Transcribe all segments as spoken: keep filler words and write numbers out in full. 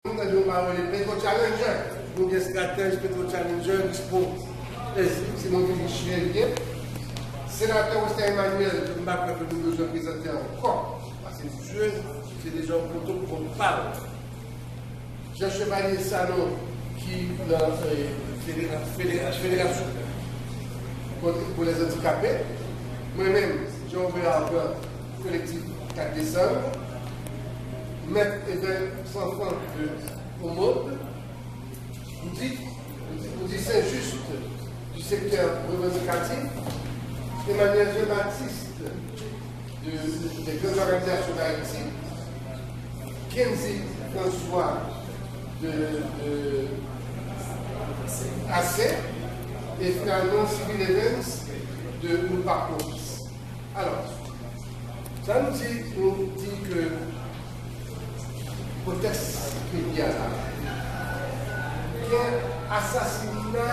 Moun nan di w pa rele Petro Challenger. Nou gen stratèj Petro Challenger dispo. E se, se yon vini chyen li ye. Senatè Western Emmanuel, m pa kwè ke nou bezwen prezante ankò. Paske misye, se deja yon pwotokòl pa l. Jean Chevalier Sanon, ki nan, eh, federa-, federa-, federasyon pou, pou lèzandikape. Mwen menm, Jean Robert Argan, kolektif kat desanm. Mèt Evel Sanfan de Omod. Boudik, Boudik Saint-Just du secteur revendicatif. Emmanuel Jean-Baptiste de, des grandes organisations d'Haïti, Kenzie François de, de A C, et finalement Cyril Evans de Lupaco. Alò, sa nou di, nou di ke kontèks peyi a la, gen asasina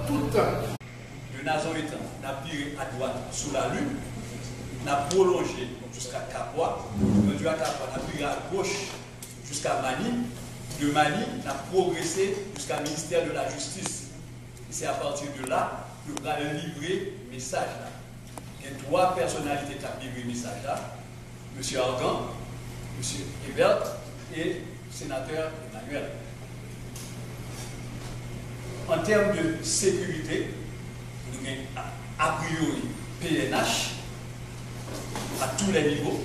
toutan. De Nazon Etan, n ap vire adwat sou Lalin, n ap pwolonje jiska Kapwa, nan di a Kapwa, n ap vire agoch jiska Mani, de Mani, n ap pwogrese jiska Ministè de la Jistis. E se apati de la, yo pral livre mesaj la. Gen twa pèsonalite k ap livre mesaj la, Mesye Argan, Mesye Ebert e Senatè Emmanuel. An tèm de sekirite, nou gen a, a priori P N H à tous les niveaux.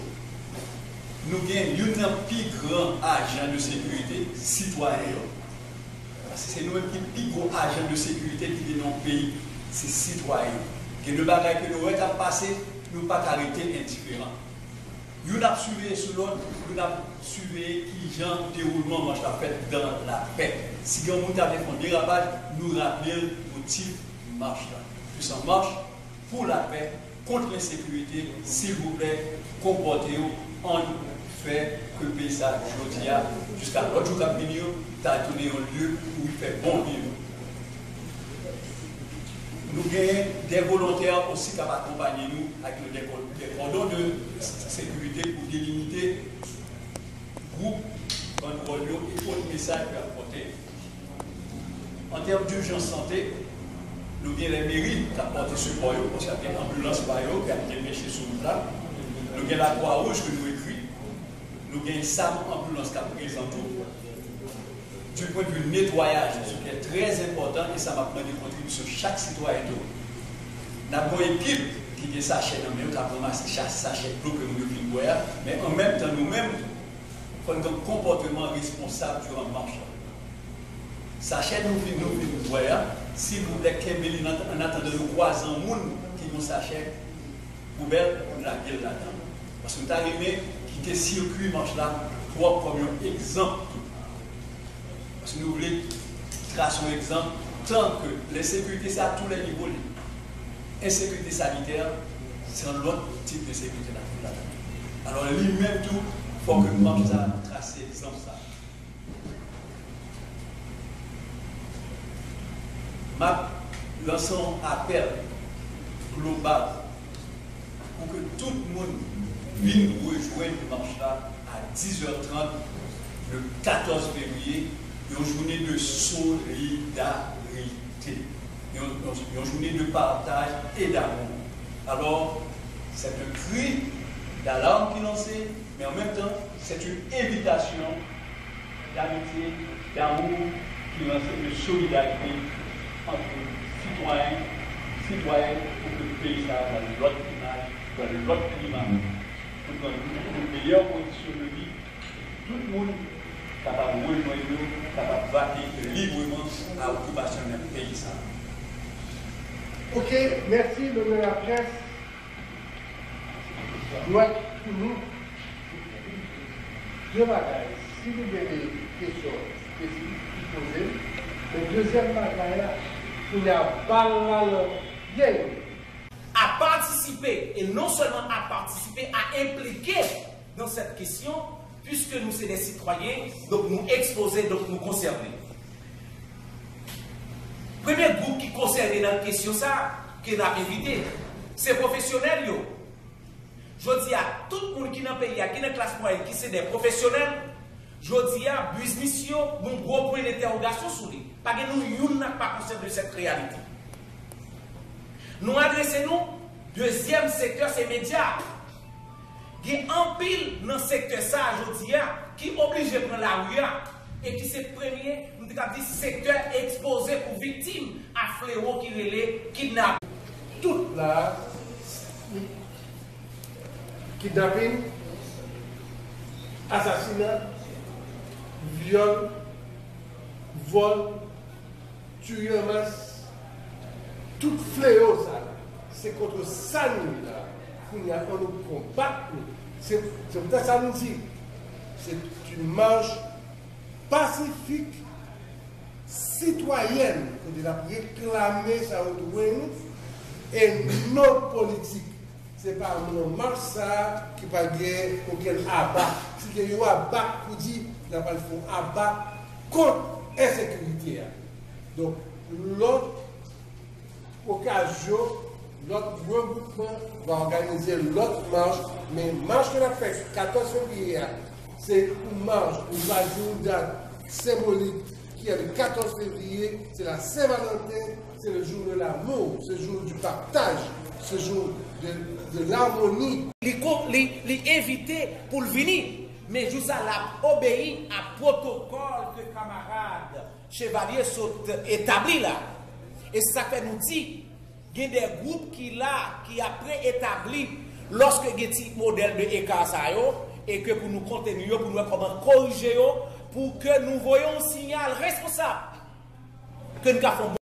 Nou gen youn nan pi gran ajan de sekirite, sitwayen yo. Paske se nou menm ki pi gwo ajan de sekirite ki gen nan yon peyi, se sitwayen yo. Gen de bagay ke nou wè k ap pase, nou pa ka rete endiferan. Youn ap siveye sou lòt, youn ap siveye kijan dewoulman mach la fèt dans la paix. Si gen yon moun ki ap fè yon derapaj, nou raple l motif mach la. Puissant Marche pour la paix, kont lensekirite, silvouplè, konpòte w, ann fè ke peyi sa a, jodi a, jiska lòt jou k ap vini yo, ta tounen yon lye pou fè bon viv. Nou genyen de volontè osi k ap akonpanye nou ak de, de kòdon de sekirite pou delimite gwoup bandwòl yo e kot mesaj yo ap pote. An tèm dijans sante, nou gen lè meri k ap pote sipò yo, paske ap gen anbilans pa yo k ap depèche sou wout la. Nou gen Lakwa Wouj ke nou ekri. Nou gen SAM anbilans k ap prezan tou. Du point de vue netwayaj, ce qui est très important, e sa m ap mande kontribisyon chak sitwayen tou. N ap gen yon ekip ki gen sachè nan men yo, k ap ranmase cha-, sachè dlo ke moun yo fin bwè a, men an menm tan nou menm, fò n gen konpòteman responsab diran mach la. Sachè nou fin, nou fin bwè a, silvouplè kenbe li nan, an atandan nou kwaze yon moun ki gen yon sachè poubèl, nou lage l ladan. Paske nou ta renmen kite sikwi mach la pwòp kòm yon egzanp tou. Paske nou vle trase yon egzanp tan ke lensekirite se a tou lè nivo li. Ensekirite sanitè, se yon lòt tip de sekirite n ap viv ladan. Alò, li menm tou, fò ke mach sa trase egzanp sa. M ap lanse yon apèl global pou ke tout moun vin rejwenn mach la a diz è trant le katòz fevriye, yon jounen de solidarite, yon, yon, yon jounen de partaj e damou. Alò, c'est un cri d'alarme ki lanse, men an menm tan, c'est une invitation d'amitié, d'amour, ki lanse, de solidarité entre sitwayen, sitwayèn, pou ke peyi sa a pran lòt imaj, pran lòt klima, pou pran de meyè kondisyon de vi, tout moun kapab rejwenn yo, kapab vake libreman a okipasyon nan peyi sa a. Ok, mèsi, Lonnè Lapyès. Nou wè pou nou de bagay. Si nou gen de kesyon espesifik ki poze, men dezyèm bagay la, kounye a bal la nan pye yo. A patisipe, e non sèlman a patisipe, a enplike dans cette question, puisque nous c'est des citoyens, donk nou ekspoze, donk nou konsène. Premye gwoup ki konsène nan kesyon sa a, ke n ap envite, se pwofesyonèl yo. Jodi a, tout moun ki nan peyi a, ki nan klas mwayèn, ki se de pwofesyonèl, Jodi a, biznis yo, gon gwo pwen dentèwogasyon sou li. Pa gen nou youn nan k pa konsyan de sèt reyalite. Nou adrese nou, dezyèm sektè se medya. Gen anpil nan sektè sa a jodi a ki oblije pran lari a e ki se premye, m te kab di, sektè ekspoze pou viktim a flewo ki rele kidnaping. Tout la, kidnaping, asasina, vyòl, vòl, tiye an mas, tout fleyo sa, se kont sa nou la. Kounye a, fò nou konbat nou. Se se poutèt sa nou di, se yon mach pasifik, sitwayèn, kote n ap reklame sa yo dwe nou, e non politik. Se pa nan mach sa a ki pa gen okenn aba. Si gen yon aba pou di, n ap al fè yon aba kont ensekirite a. Donk, lòt okazyon, lòt regroupman va òganize lòt mach, men mach ke n ap fè katòz fevriye a, se yon mach, nou va di yon dat senbolik, ki est le quatorze février, c'est la Saint-Valentin, c'est le jour de l'amour, c'est le jour du partage, c'est le jour de, de l'harmonie. Li, ko- li, li envite pou l vini, men jou sa l ap obeyi a pwotokòl ke kamarad Chevalier sot etabli la. E se sa k fè nou di, gen de gwoup ki la, ki ap reetabli lòske gen ti modèl de eka sa yo, e ke pou nou konteni yo, pou nou wè kòman korije yo, pou ke nou voye yon siyal responsab ke n ka fè yon